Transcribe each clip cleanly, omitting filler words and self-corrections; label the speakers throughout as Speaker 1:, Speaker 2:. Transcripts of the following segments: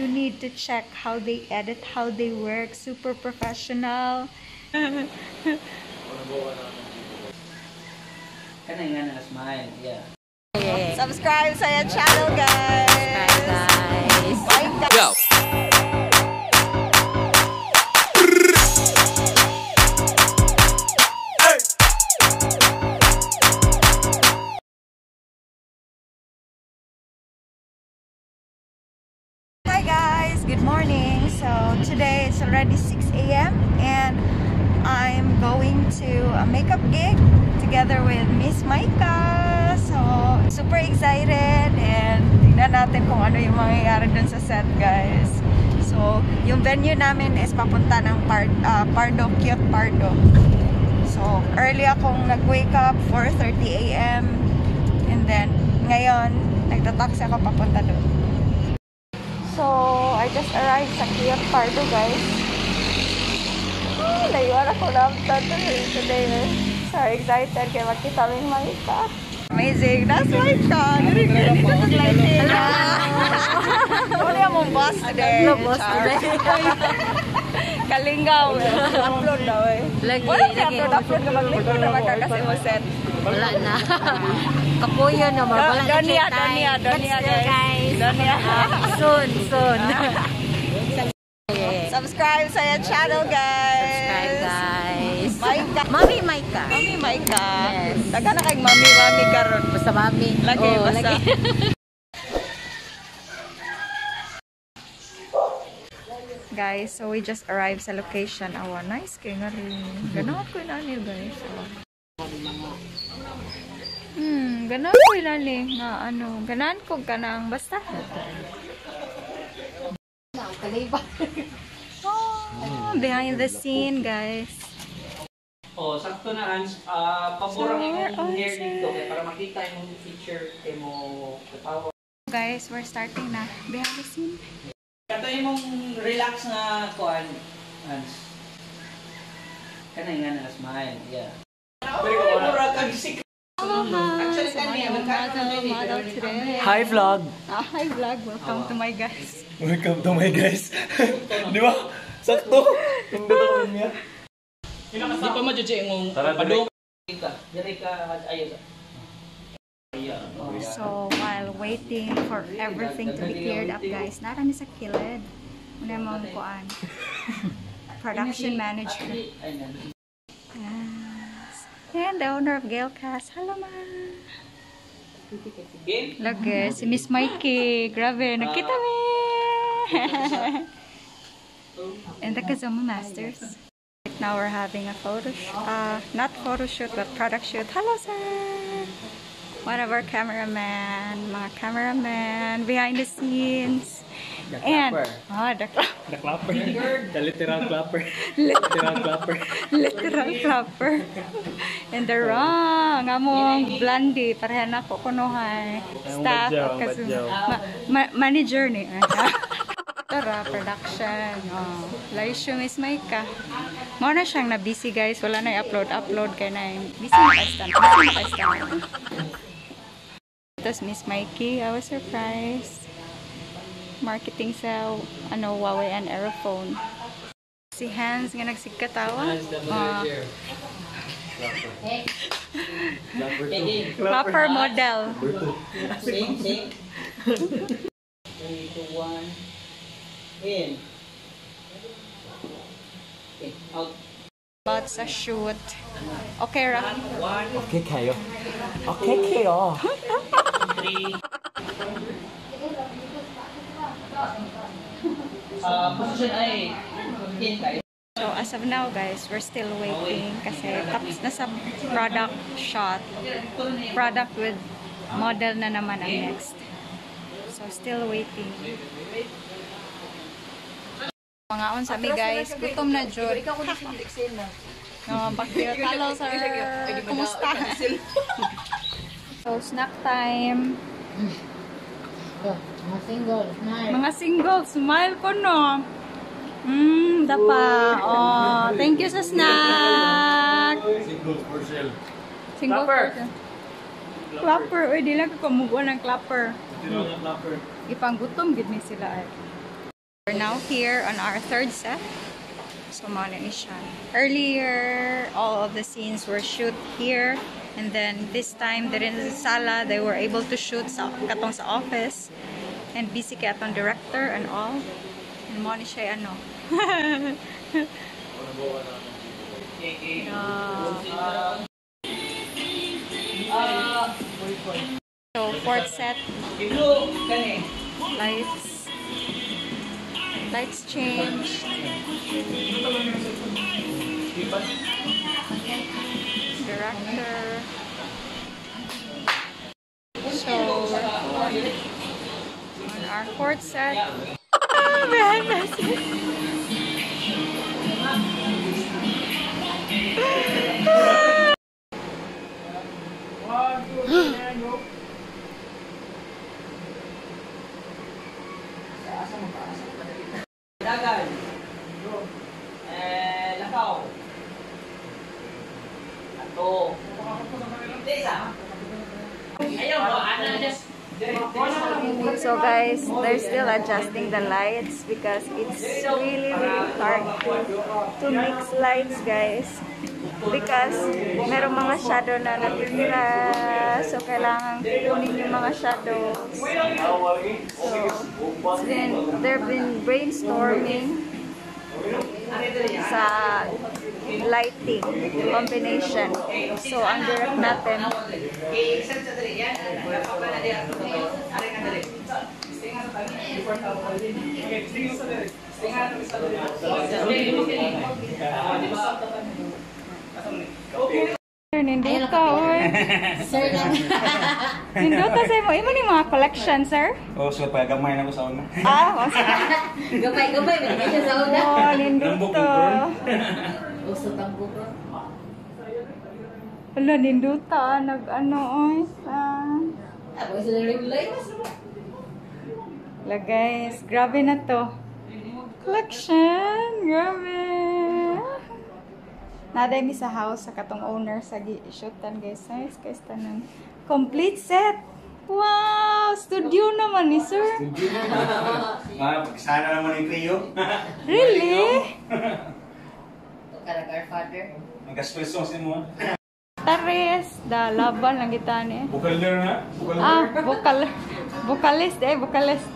Speaker 1: You need to check how they edit, how they work. Super professional.
Speaker 2: Kanay nga na smile, yeah.
Speaker 1: Subscribe sa iyang channel, guys.
Speaker 3: Subscribe, guys.
Speaker 1: Bye, guys.
Speaker 2: Go.
Speaker 1: Hi guys, good morning. So today it's already 6 a.m. and I'm going to a makeup gig together with Miss Maika. So super excited and tingnan natin kung ano yung mangyayari dun sa set, guys. So yung venue namin is papunta ng Pardo, Cute Pardo. So early akong nag-wake up, 4:30 a.m. And then ngayon, nagtataxi ako papunta dun. So, I just arrived sa Cute Pardo, guys. Oh, layuan ako na today. So excited kaya magkita kami Maika. Amazing! That's Maika! Dito sa lighting. Wala mong boss today.
Speaker 3: No boss today.
Speaker 1: Kalingaw. Upload daw eh.
Speaker 3: Lagi,
Speaker 1: Wala ka
Speaker 3: lagi.
Speaker 1: upload, upload ka maglingkod naman ka kasi mo set.
Speaker 3: Wala na. Kapuyo na, wala na
Speaker 1: Donya,
Speaker 3: siya time.
Speaker 1: Donya,
Speaker 3: But
Speaker 1: Donya,
Speaker 3: still,
Speaker 1: guys.
Speaker 3: Guys.
Speaker 1: Donya.
Speaker 3: Soon, soon. Yeah.
Speaker 1: Subscribe sa iyang channel, guys.
Speaker 3: Subscribe, guys.
Speaker 1: Maika.
Speaker 3: Mami Maika.
Speaker 1: Mami Maika.
Speaker 3: Yes.
Speaker 1: Daga na kay mami mami karon.
Speaker 3: Basta mami.
Speaker 1: Lagi,
Speaker 3: Oh,
Speaker 1: basta.
Speaker 3: lagi.
Speaker 1: Guys, so we just arrived sa location. Awa, nice kay nga rin. Ganahan ko yun, ani, guys. Awa. Ganahan ko yun, ani. Nga, ano, ganahan ko kanang basta. Oh, behind the scene, guys.
Speaker 2: Oh, sakto na Ans. Pabor ang
Speaker 1: So,
Speaker 2: imong
Speaker 1: we're
Speaker 2: hair
Speaker 1: on
Speaker 2: dito kay para makita imong feature kay mo katawa.
Speaker 1: Guys, we're starting na. Behind the scene.
Speaker 2: Kato imong relax nga kuan, Ans. Kanay nga na smile, yeah. Pero mura kag sik. Actually kani
Speaker 1: Model, model today.
Speaker 4: Hi vlog!
Speaker 1: Ah, hi vlog. Welcome to my guys.
Speaker 4: Welcome to my guys. Di ba? Sakto! Hindi ko niya.
Speaker 2: Di pa ma-judge imong padung ka. Diri ka ayo.
Speaker 1: So, while waiting for everything to be cleared up, guys, nara mi sa kilid. Una mong kuan. Production manager. Yes. And the owner of Galecast. Hello, ma.
Speaker 2: Game?
Speaker 1: Lagi, si Miss Mikey. Grabe, nagkita mi! And the Kazuma Masters. Right now we're having a photo not photo shoot, but product shoot. Hello, sir! One of our cameraman, mga cameraman, behind the scenes.
Speaker 2: The
Speaker 1: And,
Speaker 2: clapper.
Speaker 1: oh, the
Speaker 4: The clapper. The literal clapper. Literal clapper.
Speaker 1: literal clapper. And the wrong, among Blondie, pareha na ko kunuhay. Staff
Speaker 4: badyaw,
Speaker 1: of
Speaker 4: ang
Speaker 1: Kazuma.
Speaker 4: badyaw.
Speaker 1: Manager ni. Tara, production. Oh. Live Miss Maika. Mao na siyang na busy, guys. Wala na i-upload. Upload kay na. Busy na pa stand. Busy na pa stand. Tapos Miss Mikey, I was surprised. Marketing sa ano, Huawei and Aerophone. Si Hans nga nagsigkatawa.
Speaker 2: Hans the manager. Okay, game.
Speaker 1: Clapper model.
Speaker 2: Same, same. 3, 2, 1. In. Okay, out.
Speaker 1: About sa shoot. Okay ra.
Speaker 2: 1,
Speaker 4: Okay kayo. Okay kayo.
Speaker 2: 3. Position ay in kayo.
Speaker 1: So as of now, guys, we're still waiting kasi tapos na sa product shot. Product with model na naman ang next. So still waiting. Mga unsa mi, guys, gutom na jud. No, bakit? Hello, sir. Kumusta? So snack time.
Speaker 3: Mga single, smile.
Speaker 1: Mga single, smile po no. Dapa. Oh, thank you sa snack.
Speaker 4: Single for sale.
Speaker 1: Single
Speaker 2: Clapper.
Speaker 1: person. Clapper. Uy, di lang ko kumukuha ng clapper.
Speaker 4: Clapper.
Speaker 1: Ipanggutom gid ni sila ay. We're now here on our third set. So, mao na ni siya. Earlier, all of the scenes were shoot here. And then, this time, diri sa sala, they were able to shoot sa katong sa office. And busy kay atong director and all. And mao ni siya ano. Yeah. So, fourth set. Lights. Lights changed. Director. So, we're on our fourth set. Behind us.
Speaker 2: 1, 2, 3, and go. Dagan. Eh, lakaw. Ato.
Speaker 1: So guys, they're still adjusting the lights because it's really, really hard to mix lights, guys. Because merong mga shadow na natitira. So kailangan kunin yung mga shadows. So they've been brainstorming sa lighting combination. So ang direct natin. Nindota, oy.
Speaker 3: Sir lang.
Speaker 1: Nindota sa imo. Imo ni mga collection, sir?
Speaker 4: Oh, so pa gamay na ko sa una.
Speaker 1: Ah, o sige.
Speaker 3: Gamay-gamay. May siya sa una.
Speaker 1: Oh, nindota.
Speaker 3: Uso tanggo ko.
Speaker 1: Wala, nindota. Nag-ano, oy.
Speaker 3: Tapos sa ring lights.
Speaker 1: Wala, guys. Grabe na to. Collection. Grabe. Naday mi sa house sa katong owner sa gi-shootan, guys. Nice guys tanan. Complete set. Wow, studio naman ni sir.
Speaker 4: Studio naman. Ah, pagsana naman ni Cleo.
Speaker 1: Really?
Speaker 3: Karag our father.
Speaker 4: Nag-espresso sa mo.
Speaker 1: Tares, da laban lang kita ni.
Speaker 4: Vocaler na. Vocaler.
Speaker 1: Ah, vocal vocalist eh, vocalist.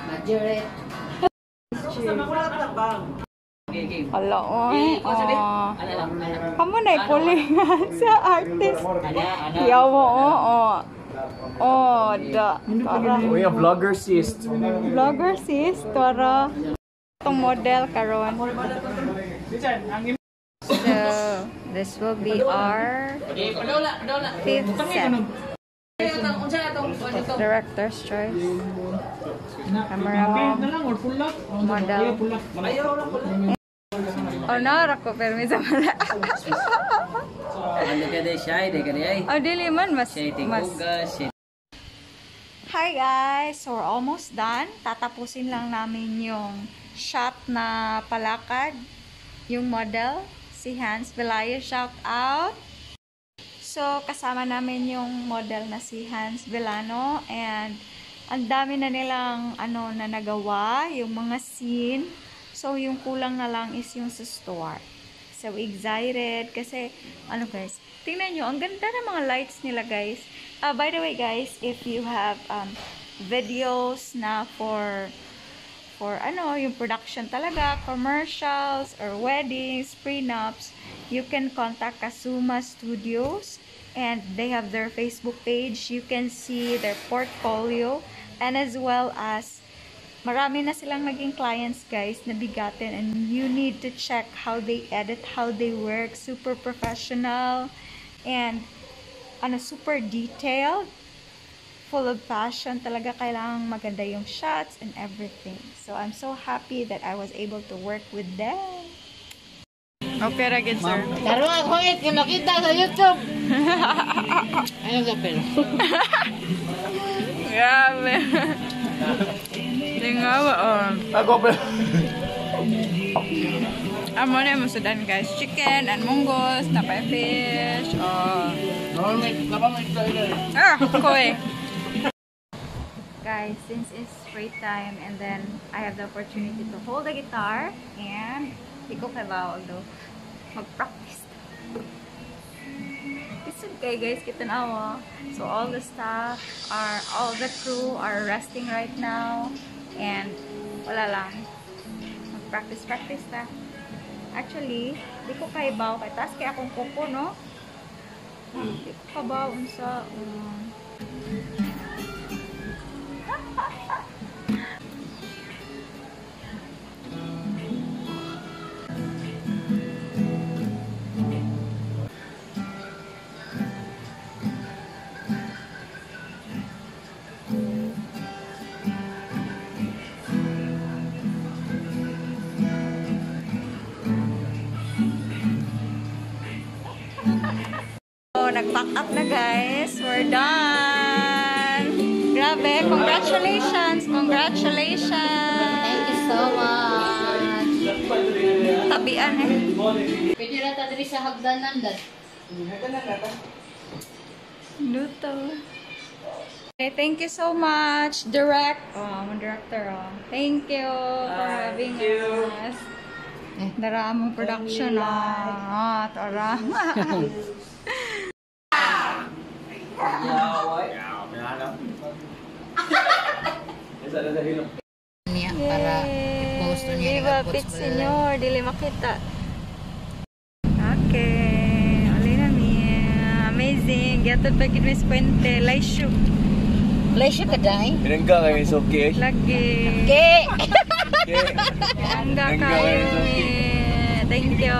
Speaker 3: Majorette.
Speaker 1: Hala, oy. Oh. Kamu na ipulingan sa artist. Yaw mo, oo. Oh, da. Tara.
Speaker 2: Uy, a vlogger sis.
Speaker 1: Vlogger sis, tara. Itong model karon. So, this will be our fifth set. Director's choice. Cameraman. Model. Oh, nara ko pero minsan wala.
Speaker 2: Ano ka de shy de ka ay.
Speaker 1: Oh, dili man mas mas. Hi guys, so we're almost done. Tatapusin lang namin yung shot na palakad, yung model si Hans Velayo, shout out. So kasama namin yung model na si Hans Velano and ang dami na nilang ano na nagawa, yung mga scene. So yung kulang na lang is yung sa store. So excited kasi ano guys, tingnan nyo, ang ganda ng mga lights nila guys. By the way guys, if you have videos na for ano, yung production talaga, commercials or weddings, prenups, you can contact Kasuma Studios and they have their Facebook page. You can see their portfolio and as well as marami na silang naging clients guys na bigatin, and you need to check how they edit, how they work, super professional and ano, super detailed, full of passion talaga. Kailangang maganda yung shots and everything. So I'm so happy that I was able to work with them. Okay ra gid sir.
Speaker 3: Karon ako eh makita sa YouTube. Ayaw sa pero.
Speaker 1: Grabe. Tingawa oh.
Speaker 4: Ako pero.
Speaker 1: Amo na mo sudan guys, chicken and munggos, napay fish. Oh. Ah, koy. guys, since it's free time and then I have the opportunity to hold the guitar and di ko kabaw, although mag-practice. It's okay guys, kita na. So all the staff are, all the crew are resting right now and wala lang. Mag-practice, practice ta. Actually, di ko kaibaw kay taas kay akong kuko, no? Di ko kabaw unsa So, nag-pack up na guys. We're done. Grabe. Congratulations. Congratulations.
Speaker 3: Thank you so much.
Speaker 1: Tabian eh.
Speaker 3: Pwede ra ta diri sa hagdanan dad.
Speaker 1: Luto. Okay, thank you so much, Direct. Oh, I'm a director. Oh. Thank you for having us. Dara among production. Oh, ah, tara.
Speaker 3: Niya para i-post niya
Speaker 1: Viva
Speaker 3: i-post
Speaker 1: Pit
Speaker 3: mo na lang.
Speaker 1: Senyor, dili makita. Okay, uli na mi. Amazing. Giatod pa gid Miss Puente. Laisyo.
Speaker 3: Leisure ka dai.
Speaker 4: Pinangga kami sa okay.
Speaker 1: Lagi.
Speaker 3: Ke.
Speaker 1: Angga
Speaker 4: Angga
Speaker 1: kayo
Speaker 4: kayo,
Speaker 1: mi. Thank you.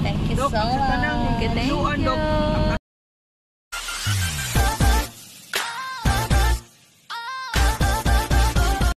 Speaker 3: Thank you so much.
Speaker 1: Thank you, thank you.